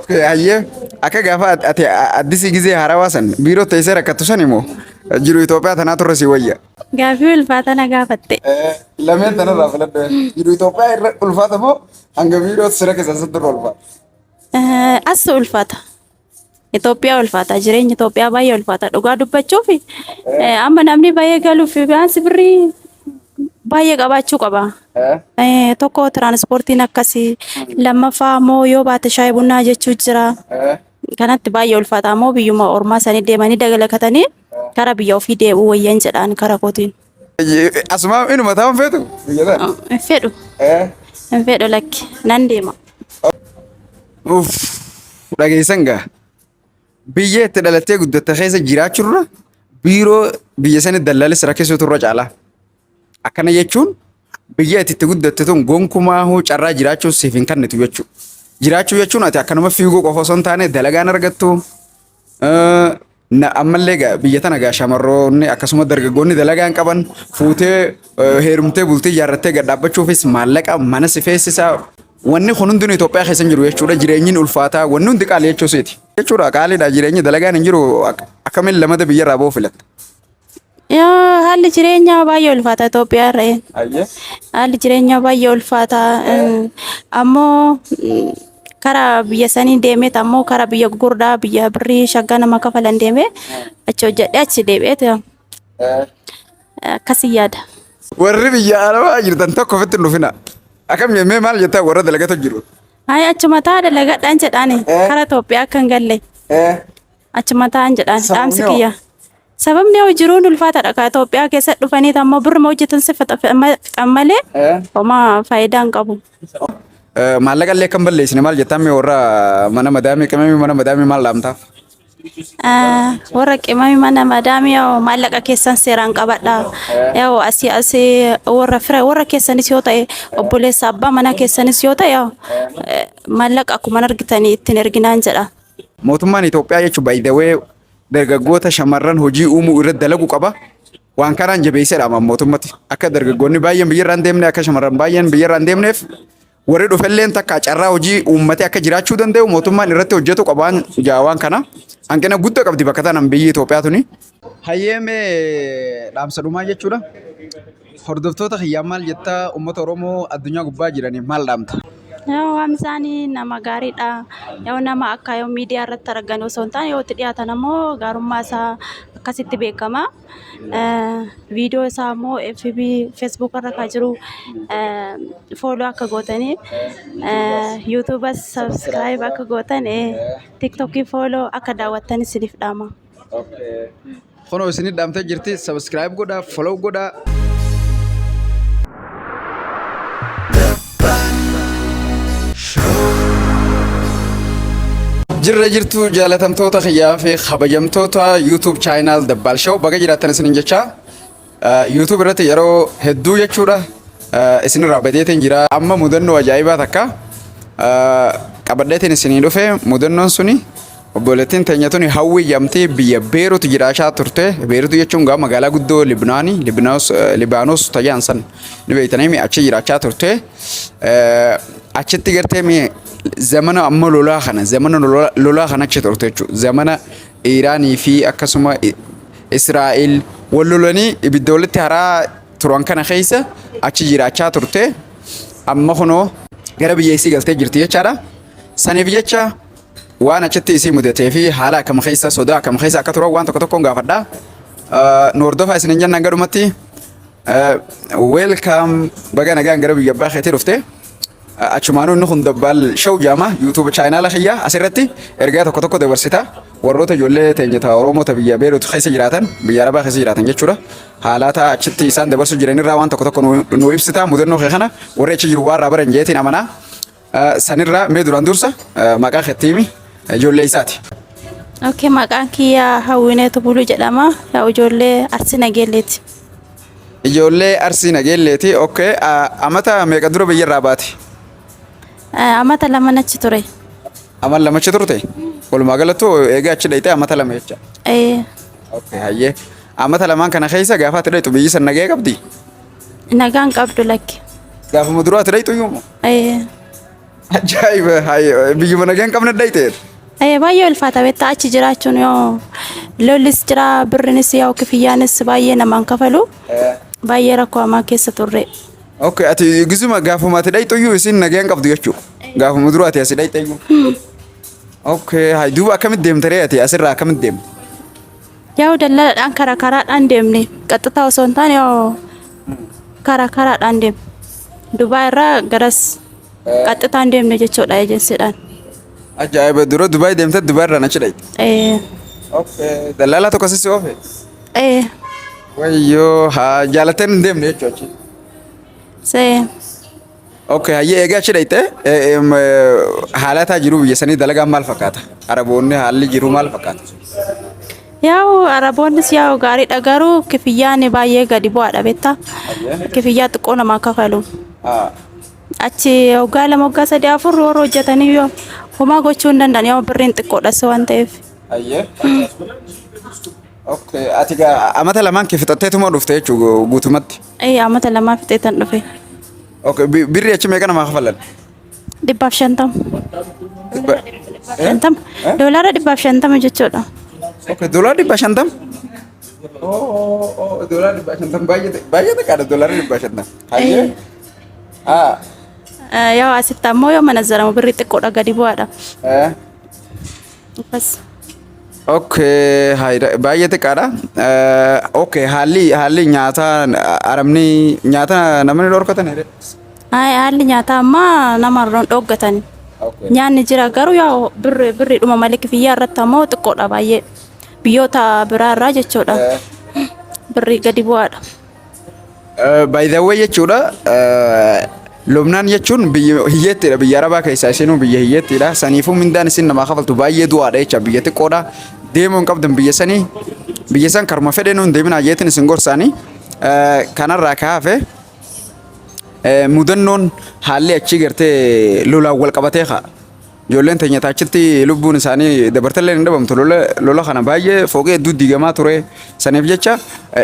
Okay, hayyee akka gaafa ati addisii gizee haarawaa san biiroo teessee rakkattu san immoo jiru Itoophiyaa tanaa turre si wayya. Gaaffii ulfaata na gaafatte. Lameen tanarraa filadhu. Jiru Itoophiyaa irra ulfaata moo hanga biiroo si rakkisan sun turre ulfaata? As ulfaata. Itoophiyaa ulfaata. Jireenyi Itoophiyaa baay'ee ulfaata. Dhugaa dubbachuuf amma namni baay'ee galuuf biyaansi birrii baay'ee qabaachuu qaba. Tokko tiraanspoortiin akkasii, lammaffaa immoo yoo baate shaayii bunnaa jechuu jira. Kanatti baay'ee ulfaata ammoo biyyuma ormaa sanii deemanii dagalakatanii kara biyya ofii deebi'uu wayyan jedhaan kara kootiin. Asumaa inuma taa'uun feetu biyya tana. Hin fedhu. Hin fedhu lakki nan deema. Uff dhageessan gaa. Biyya itti dhalattee guddatte keessa jiraachuurra biiroo biyya sani dallaalis rakkisuutu irra caala. Akkana jechuun biyya itti itti guddatte tun gonkumaahuu carraa jiraachuu siif hin kennitu jechuudha. Jiraachuu jechuun ati akkanuma fiiguu qofa osoo hin taane dalagaan argattu. Ammallee gaa biyya tana gaa shamarroonni akkasuma dargaggoonni dalagaa hin qaban fuutee heerumtee bultii ijaarrattee gad dhaabbachuufis maallaqa mana si feessisaa. Wanni kun hundinuu Itoophiyaa keessa hin jiru jechuudha. Jireenyiin ulfaataa wanni hundi qaalii jechuu isiiti. Jechuudha qaaliidha jireenyi dalagaan hin jiru akkamiin lamada biyyarraa ba'uu filatta. Yaa, haalli jireenyaa baay'ee ulfaata Itoophiyaa irra. Haalli jireenyaa baay'ee ulfaata. Ammoo karaa biyya sanii deemeet ammoo karaa biyya gurguddaa biyya birrii shaggaa nama kafalan deemee achi hojjedhee achi deebi'eet akkasii yaada. Warri biyya arabaa jirtan tokko ofitti hin dhufina. Akkam jennee maal jettaa warra dalagatu jiru. Hayi achuma taa dalagadhaan jedhaani karaa Itoophiyaa akka hin galle achuma taa'an jedhaan dhaamsi Sababni hoo? kiyya. Sababni hoo jiruun ulfaataadha. Ka Itoophiyaa keessa dhufanii ammoo birruma hojjetan si fixan malee homaa faayidaa hin qabu. Maallaqa illee akka hin balleessine maal jettaa mee warra mana madaamii qimamii mana madaamii maal dhaamtaaf? Warra qimamii mana madaamii yoo maallaqa keessan seeraan qabadha. Yoo asii asii warra fira warra keessanis yoo ta'e obboleessa abbaa mana keessanis yoo ta'e yoo maallaqa akkuma argitanii ittiin erginaan jedha. Mootummaan Itoophiyaa jechuun by the way dargaggoota shamarran hojii uumuu irratti dalagu qaba. Waan kanaan jabeessee dhaama mootummatti. Akka dargaggoonni baay'een biyyarraa hin deemne akka shamarran baay'een biyyarraa hin deemneef warri dhufelleen takka carraa hojii uummatee akka jiraachuu danda'u mootummaan irratti hojjetu qaba waan jaa waan kana. Hanqina guddaa qabdi bakka tanaan biyyi Itoophiyaa tuni. Hayyee mee dhaamsa dhumaa jechuudha. Hordoftoota kiyyaan maal jettaa uummata Oromoo addunyaa gubbaa jiraniif maal dhaamta? Yoo Hamzaan nama gaariidha. Yoo nama akka yoo miidiyaa irratti argan osoo hin taane yoo itti dhiyaatan ammoo gaarummaa isaa akkasitti beekama. Viidiyoo isaa immoo FB Facebook irra kan jiru follow akka gootanii YouTube subscribe akka gootan TikTok follow akka daawwattan isiniif dhaama. Kunoo isinit dhaamtee jirti subscribe godhaa follow godhaa. Jirra jirtu jaalatamtoota kiyyaa fi kabajamtoota YouTube channel Dabbaal Show baga jiraattan isinin jecha YouTube irratti yeroo hedduu jechuudha isinirraa badeetiin jira amma mudannoo ajaa'ibaa takka qabadheetiin isinii dhufe mudannoon suni Obboleettiin teenya tuni Hawwii jedhamti biyya Beerut jiraachaa turte. Beerut jechuun gaa magaalaa guddoo Libnaani, Libnaos, Libaanos tajaan san ni beektanii mi achi jiraachaa turte. Achitti gartee mi zamana amma lolaa kana zamana lolaa kana achi turte jechuudha. Zamana Iiraanii fi akkasuma Israa'el wal lolanii ibidda walitti haraa turan kana keessa achi jiraachaa turte. Amma kunoo gara biyya isii galtee jirti jechaadha. Saniif jecha waan achitti isii mudatee fi haala akkam keessa sodaa akkam keessa akka turan waan tokko tokkoon gaafadha. Nu hordofaa isinin jennaan gadhumatti welcome baga nagaan gara biyya abbaa keetii dhufte. Achumaanuu inni kun dabbaal show jaama YouTube chaayinaala kiyya asirratti ergaa tokko tokko dabarsita. Warroota ijoollee teenya ta Oromoo ta biyya Beerut keessa jiraatan biyya Arabaa keessa jiraatan jechuudha. Haalata achitti isaan dabarsu jiranirraa waan tokko tokko nu ibsita mudannoo kee kana warri achi jiru waan irraa baran jeetiin amanaa. Sanirraa mee duraan dursa maqaa keetti himi ijoollee isaati. Okay, maqaan kiyya Hawwineetu Buluu jedhama. Yaa ijoollee Arsii Nageelleeti. Ijoollee Arsii Nageelleeti. Okay, amata meeqa dura biyyarraa baate? Amata lama achi ture. Amata lama achi turte? Walumaa galattuu eegaa achi dhayxee amata 2 jecha. Okay, hayyee. Amata lamaan kana keessa gaafa ati dhayxu biyyi san nagaya qabdi? Nagaan qabdu lakki. Gaafuma duraa ati dhayxu iyyuu moo? Eh. Ajaa'iba! Biyyuma nagaa hin qabne dhayxeet. Baay'ee ulfaata beektaa achi jiraachuun yoo lollis jira birrinis yoo kifiyyaanis baay'ee namaan kafalu baay'ee rakkoo hamaa keessa turre. Okay, ati gizuma gaafuma ati dhayxuyyuu isin nagaa hin qabdu jechuudha. Gaafuma dura ati asii dhayxeyyuu. Okay, hay duuba akkamitti deemte ree ati asirraa akkamitti deemte? Yaa'u dallalaadhaan karaa karaadhaan deemne qaxxitaa osoo hin taane yaa'u karaa karaadhaan deemne. Dubaay irraa garas qaxxitaan deemne jechuudha ejensiidhaan. Ajaa'iba dura Dubaay deemte Dubaay irraan achi dhayxe. Eh, Okay, dallaalaa tokko si oofe. eh, Wayyoo haa jaalateen hin deemne jechuudha achi. see. Okay, hayyee egaa achi dhayxe haalataa jiru biyya sanii dalagaan maal fakkaata? Araboonni haalli jiru maal fakkaata? Yaa'u araboonnis yaa'u gaariidha garuu kifiyyaan baay'ee gadi bu'aadha beektaa. Kifiyyaa xiqqoo namaa kafalu. Achi waggaa 2 waggaa 3 4 warra hojjetanii yoo homaa gochuu hin danda'an yoo birriin xiqqoodha si waan ta'eef. Hayyee. Okay, ati gaa amata lamaan kee fixatteetuma dhufte jechuudha guutumatti. Ee amata lamaa fixeetan dhufe. Okay, birri achi meeqa namaa kafalan? 150. 50. Doolaara 150 jechuudha. Okay, doolaara 150? Oh, doolaara 150 baay'ee baay'ee xiqqaadha doolaara 150. Hayyee. Ah. Yoo asitti ammoo yoo manazzaramu birrii xiqqoodha gadi bu'aadha. Akkas. Okay, hayda baay'ee xiqqaadha. Okay, haalli nyaataa arabni nyaata namni dhorkatan jedhe. Ay, haalli nyaataa ammaa nama irraan dhoggatan. Okay. Nyaanni jira garuu yaa birri birriidhuma malee kifiyyaa irratti ammoo xiqqoodha baay'ee. Biyyoota biraa irraa jechuudha. Birrii gadi bu'aadha. By the way jechuudha Lubnaan jechuun biyya hiyyeettiidha biyya Arabaa keessaa isinuu biyya hiyyeettiidha. Saniifuu mindaan isin namaa kafaltu baay'ee du'aadha jecha biyya xiqqoodha. Deemuu hin qabdan biyya sanii biyya san karuma fedhe nuun deeminaa jeetiin isin gorsaanii kanarraa kaafe mudannoon haalli achii gartee lolaan wal qabatee ka'a. Ijoolleen teenya taachitti lubbuun isaanii dabartallee hin dhabamtu lola lola kana baay'ee fooqee hedduu diigamaa ture. Saniif jecha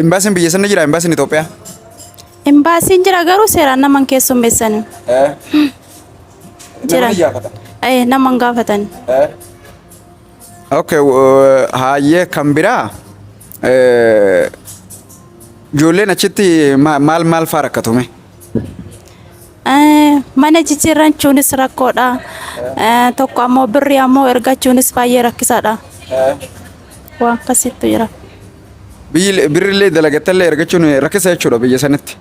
imbaasiin biyya sana jira imbaasiin Itoophiyaa. Imbaasiin jira garuu seeraan nama hin keessummeessan. Jira. Nama ni gaafata. Nama hin gaafatan. Okay, hayyee kan biraa ijoolleen achitti maal maal faa rakkatume? Mana jijjiirrachuunis rakkoodha. Tokko ammoo birrii ammoo ergachuunis baay'ee rakkisaadha. Waan akkasittu jira. Biyyi birrillee dalagattallee ergachuun rakkisa jechuudha biyya sanitti.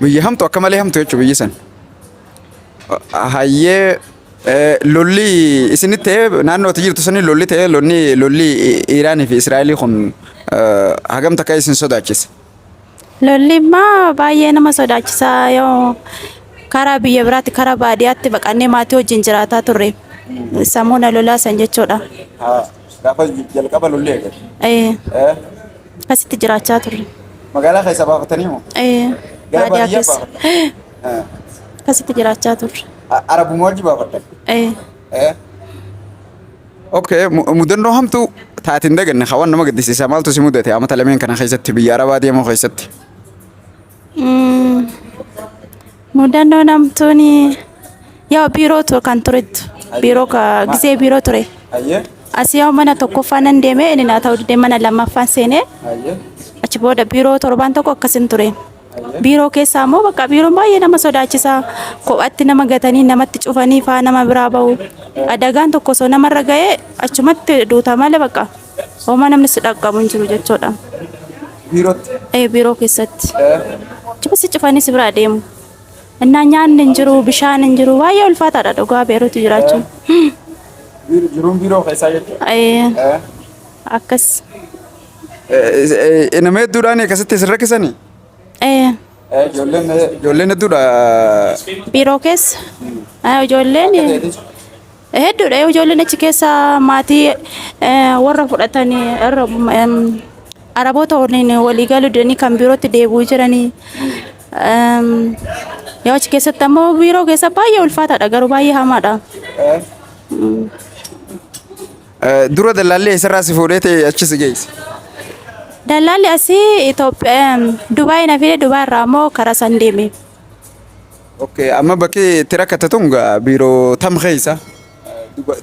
Biyya hamtu akka malee hamtu jechuudha biyyi san. Hayyee lolli isinitti ta'ee naannoo ati jirtu sanii lolli ta'ee lolli Iiraanii fi Israa'elii kun hagam takka isin sodaachise? Lolli immoo baay'ee nama sodaachisaa yoo karaa biyya biraatti karaa baadiyyaatti baqannee maatii wajjin jiraataa turre. Samuuna lolaa san jechuudha. Gaafa jalqaba lolli eegale. Akkasitti jiraachaa turre. Magaalaa keessa baafatanii moo? Gara Baadiyyaa baadiyyaa keessa. baafatan? Akkasitti jiraachaa turre. Arabuma wajji baafattan? Okay, mudannoo hamtuu taate hin daganne hawaan nama gaddisiisa maaltu si mudate amata lameen kana keessatti biyya Arabaa deemuu keessatti? Mudannoo namtuun yaa biiroo ture kan turettu biiroo ka gisee biiroo ture. Hayyee. Asii yaa mana tokkoffaa nan deeme inni naa ta'uu didee mana lammaffaan seenee Hayyee. achi booda biiroo torbaan tokko akkasin ture. Biiroo keessaa immoo bakka biiroon baay'ee nama sodaachisa. Kophaatti nama gatanii namatti cufanii faa nama biraa bahu. Adagaan tokko osoo namarra ga'ee achumatti duuta malee bakka homaa namni si dhaqqabu hin jiru jechuudha. Biirootti. Ee biiroo keessatti. Achuma si cufanii si biraa deemu. Innaa nyaanni hin jiru, bishaan hin jiru, baay'ee ulfaataadha dhugaa Beeruuti jiraachuun. Jiruun biiroo keessaa jechuudha. Ee akkas. Nama hedduudhaan akkasitti isin rakkisanii? Ee Ijoolleen hedduudha. Biiroo keessa ijoolleen hedduudha ijoolleen achi keessa maatii warra fudhatanii irra araboota waliin walii galuu didanii kan biirootti deebi'uu jiranii. Yoo achi keessatti ammoo biiroo keessa baay'ee ulfaataadha garuu baay'ee hamaadha. Dura dallaalli eessarraa si fuudhee ta'e achi si geesse? Dallaalli asii Itoophiyaa Dubaay na fide Dubaay irraa ammoo karaa san deeme. Okay, amma bakki itti rakkate tun gaa biiroo tam keessa?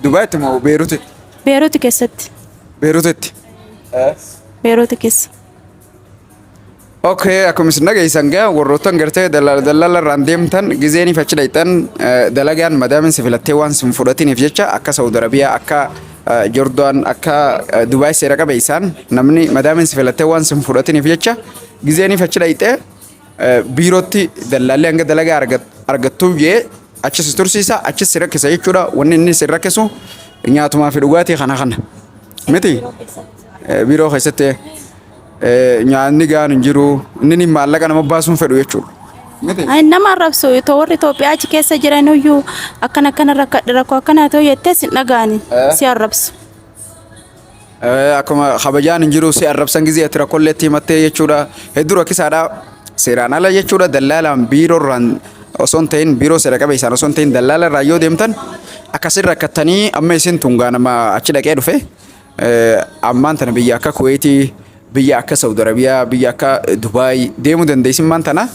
Dubaayitti moo Beeruutitti? Beeruuti keessatti. Beeruutitti. Beeruuti keessa. Okay, akkuma isin dhageessan gaa warroottan gartee dalaala dalaala irraan deemtan gizeeniif achi dhayxan dalagaan madaamin si filattee waan sin fudhatiniif jecha akka Saudi Arabiyaa akka Jordaan akka Dubaay seera qabeessaan namni madaamin si filattee waan sin fudhatiniif jecha gizeeniif achi dhayxee biirootti dallaalli hanga dalagaa argattuu jee achi si tursiisa achi si rakkisa jechuudha. Wanni inni si rakkisu nyaatumaa fi dhugaatii kana kana miti biiroo keessatti nyaanni gahaan hin jiru inni ni maallaqa nama baasuun fedhu jechuudha. Miti? Ay, nama arrabsu itoo warri Itoophiyaa achi keessa jiran iyyuu akkana akkana rakkadhe rakkoo akkana ta'u jettee si dhaga'ani si arrabsu. Akkuma kabajaan hin jiru si arrabsan gizee ati rakkoollee itti himattee jechuudha. Hedduu rakkisaadha. Seeraan ala jechuudha dallaalaan biiroo irraan osoo hin ta'in biiroo seera qabeessaan osoo hin ta'in dallaala irraa yoo deemtan akkasin rakkattanii amma isin tungaa nama achi dhaqee dhufe ammaan tana biyya akka Kuweetii biyya akka Saudi Arabiyaa biyya akka Dubaay deemuu dandeessi ammaan tana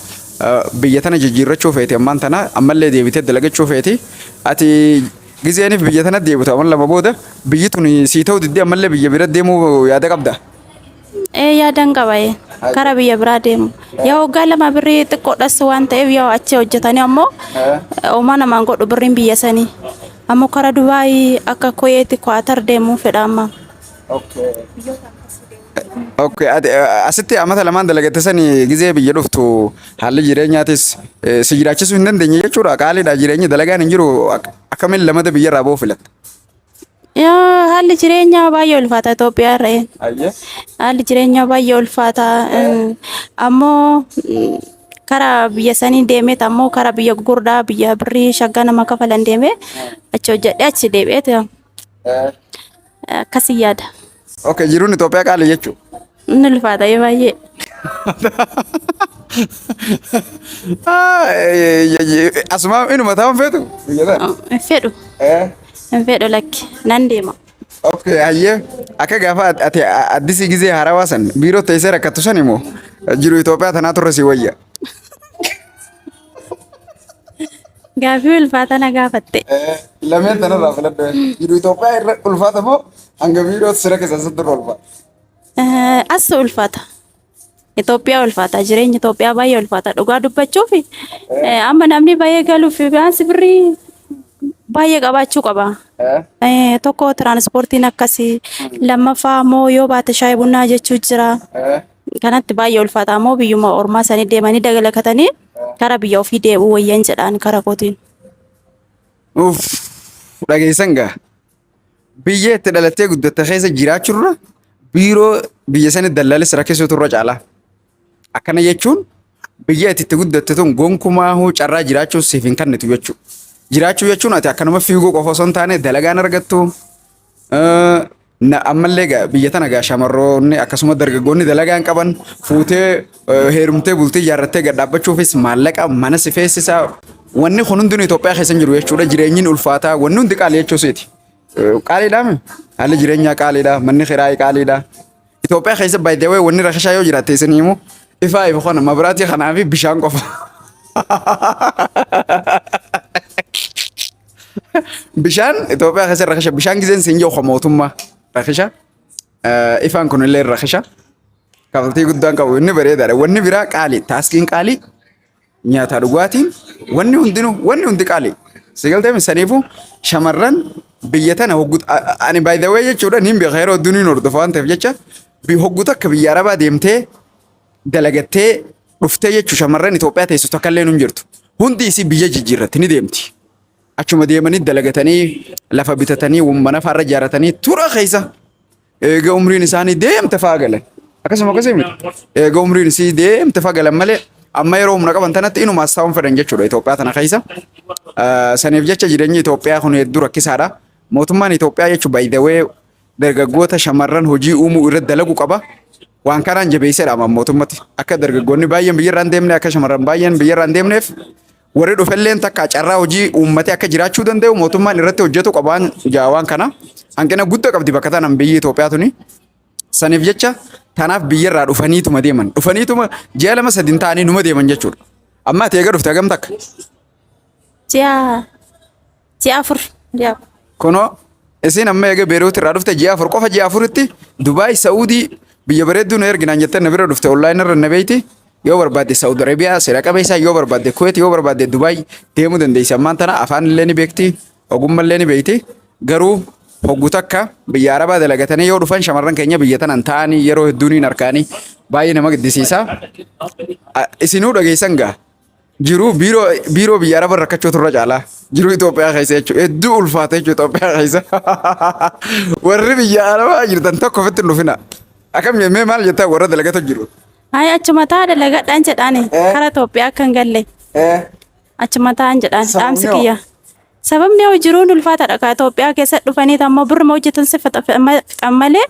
biyya tana jijjiirrachuu feeti ammaan tana ammallee deebitee dalagachuu feeti ati Gizeeniif biyya tana deebitu amal lama booda biyyi tun sii ta'uu diddee ammallee biyya bira deemuu yaada qabda. Ee yaadan qaba ee. Kara biyya biraa deemu. Yaa waggaa lama birrii xiqqoodhas waan ta'eef yaa achi hojjetanii ammoo homaa namaan godhu birriin biyya sanii. Ammoo kara Dubaayii akka Kuweeti Kwaatar deemuu fedha amma. Okay, ati asitti amata lamaan dalagatte sani gizee biyya dhuftu haalli jireenyaatis si jiraachisuu hin dandeenye jechuudha. Qaaliidha jireenyi dalagaan hin jiru akkamiin lamada biyyarraa ba'uu filatta? Yaa haalli jireenyaa baay'ee ulfaata Itoophiyaa irra. Ayyee. Haalli jireenyaa baay'ee ulfaata. Ammoo karaa biyya sanii deemeet ammoo karaa biyya gurguddaa biyya birrii shaggaa nama kafalan deemee achi hojjedhee achi deebi'eet akkasii yaada. Okay, jiruun Itoophiyaa qaalii jechuudha. Inni ulfaata yoo baay'ee. Asumaa inuma taa'uun feetu? Biyya tana? Hin fedhu. Hin fedhu lakki. Nan deema. Okay, hayyee akka gaafa ati addisii gizee haarawaa san biiroo teessee rakkattu san immoo jiru Itoophiyaa tanaa turre si wayya. Gaaffii ulfaata na gaafatte. Lameen tanarraa filadhu. Jiru Itoophiyaa irra ulfaata moo hanga biirootti si rakkisa sitti irra ulfaata? As ulfaata. Itoophiyaa ulfaata. Jireenyi Itoophiyaa baay'ee ulfaata. Dhugaa dubbachuuf amma namni baay'ee galuuf biyaansi birrii baay'ee qabaachuu qaba. Tokko tiraanspoortiin akkasii lammaffaa immoo yoo baate shaayii bunnaa jechuu jira. Kanatti baay'ee ulfaata ammoo biyyuma ormaa sanii deemanii dagalakatanii kara biyya ofii deebi'uu wayyan jedhaan kara kootiin. Uff dhageessan gaa. Biyya itti dhalattee guddatte keessa jiraachuurra biiroo biyya sanii dallaalis rakkisuutu irra caala. Akkana jechuun biyya itti itti guddatte tun gonkumaahuu carraa jiraachuu siif hin kennitu jechuudha. Jiraachuu jechuun ati akkanuma fiiguu qofa osoo hin taane dalagaan argattu. Na ammallee egaa biyya tana egaa shamarroonni akkasuma dargaggoonni dalagaa hin qaban fuutee heerumtee bultii ijaarrattee gad dhaabbachuufis maallaqa mana si feessisaa wanni kun hundinuu Itoophiyaa keessa hin jiru jechuudha jireenyiin ulfaataa wanni hundi qaalii jechuu siiti. Qaaliidhaa mi? Haalli jireenyaa qaaliidha manni kiraayii qaaliidha. Itoophiyaa keessa by the way wanni rakashaa yoo jiraatte isin himu ifaa ifu kana mabiraatii kanaa fi bishaan qofa. Bishaan Itoophiyaa keessa rakasha. Bishaan gizeen siin jiru kan mootummaa rakasha. Ifaan kunillee rakasha. Kafaltii guddaan qabu inni bareedaadha. Wanni biraa qaali. Taaskiin qaali. Nyaataa dhugaatiin wanni hundinuu wanni hundi qaali. Si galtee saniifuu shamarran biyya tana hoggu ani by the way jechuudha niin beeka yeroo hedduu niin hordofa waan ta'eef jecha hoggu takka biyya Arabaa deemtee dalagattee dhuftee jechu shamarran Itoophiyaa teessu takka illee hin jirtu. Hundi isii biyya jijjiirratti ni deemti. Achuma deemanii dalagatanii lafa bitatanii mana faarra ijaarratanii tura keessa eega umriin isaanii deemte faa galan. Akkasuma akkasii miti. Eega umriin isii deemte faa galan malee amma yeroo humna qaban tanatti inuma as taa'uun fedhan jechuudha Itoophiyaa tana keessa. Saniif jecha jireenyi Itoophiyaa kun hedduu rakkisaadha. Mootummaan Itoophiyaa jechuun by the way dargaggoota shamarran hojii uumuu irratti dalagu qaba. Waan kanaan jabeessee dhaama mootummatti. Akka dargaggoonni baay'een biyyarraa hin deemne akka shamarran baay'een biyyarraa hin deemneef warri dhufelleen takka carraa hojii uummatee akka jiraachuu danda'u mootummaan irratti hojjetu qaba waan waan kana. Hanqina guddaa qabdi bakka tanaan biyyi Itoophiyaa tuni. Saniif jecha tanaaf biyyarraa dhufaniituma deeman. Dhufaniituma ji'a lama sadin ta'anii numa deeman jechuudha. Amma ati eega dhufte hagam takka? Ji'a ji'a 4 ji'a. Kunoo isiin amma eega Beeruut irraa dhufte ji'a 4 qofa ji'a 4tti Dubaay Saa'udii biyya bareedduu nu erginaan jettee na bira dhufte online irra na beeyti. Yoo barbaadde Saa'ud Arabiyaa seera qabeessaa yoo barbaadde Kuweet yoo barbaadde Dubaay deemuu dandeessi. Ammaan tana afaan illee ni beekti ogummaa illee ni beekti. Garuu hoggu takka biyya Arabaa dalagatanii yoo dhufan shamarran keenya biyya tanan ta'anii yeroo hedduun hin harkaanii baay'ee nama gaddisiisa. Isinuu dhageessan gaa. Jiruu biiroo biiroo biyya Araba rakkachuutu irra caalaa. Jiruu Itoophiyaa keessa jechuudha. Hedduu ulfaata jechuudha Itoophiyaa keessa. Warri biyya Arabaa jirtan tokko ofitti hin dhufina. Akkam jennee maal jettaa warra dalagatu jiru. Ay achuma taa dalagadhaan jedhaani kara Itoophiyaa akka hin galle. Achuma taa'an jedhaan Sababni dhaamsi hoo? kiyya. Sababni hoo jiruun ulfaataadha kaa Itoophiyaa keessa dhufanii ammoo birruma hojjetan si fixan malee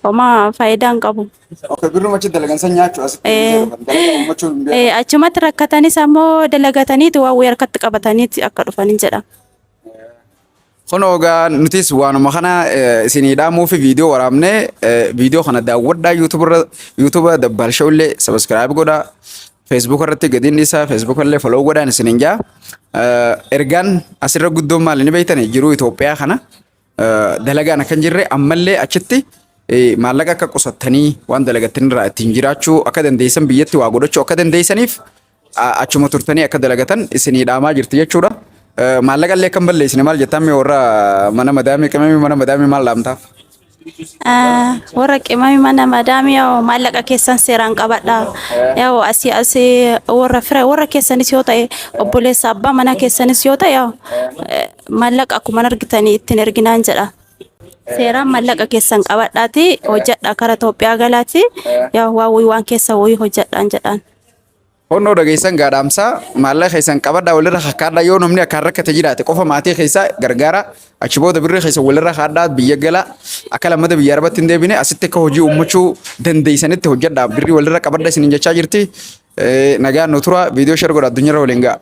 homaa faayidaa hin qabu. Okay, birruma achi dalagan san nyaachuu asitti dalagaa uummachuu hin beekan. Achumatti rakkatanis ammoo dalagataniiti waan wayii harkatti qabataniiti akka dhufanin jedha. Kunoo egaa nutis waanuma kana isinii dhaamuu fi viidiyoo waraabnee viidiyoo kana daawwadhaa YouTube irra YouTube Dabbaal Show illee subscribe godhaa. Facebook irratti gadi inni isaa Facebook illee follow godhaan isiniin jaa. Ergaan asirra guddoon maali ni beektani jiruu Itoophiyaa kana dalagaan akka hin jirre ammallee achitti maallaqa akka qusattanii waan dalagattan irraa ittiin jiraachuu akka dandeessan biyyatti waa godhachuu akka dandeessaniif achuma turtanii akka dalagatan isinii dhaamaa jirti jechuudha. Maallaqa illee akka hin balleessine maal jettaan mee warra mana madaamii qimamii mana madaamii maal dhaamtaaf? Warra qimamii mana madaamii yaa'u maallaqa keessan seeraan qabadha. Yaa'u asii asii warra fira warra keessanis yoo ta'e obboleessa abbaa mana keessanis yoo ta'e yaa'u maallaqa akkuma argitanii ittiin erginaan jedha. Seeraan maallaqa keessan qabadhaati hojjedha kara Itoophiyaa galaati yaa'u waan waan keessa wayii hojjedhaan jedhaan. Honnoo dhageessan gaa dhaamsaa maallaqa keessan qabadhaa walirra kakkaadhaa yoo namni akkaan rakkate jiraate qofa maatii keessaa gargaara achi booda birrii keessan walirra kaadhaa biyya galaa akka lammata biyya arabatti hin deebine asitti akka hojii uummachuu dandeessanitti hojjedhaa birrii walirra qabadha isiniin jechaa jirti. Nagaan nu tura viidiyoo share godha addunyaarra waliin ga'a.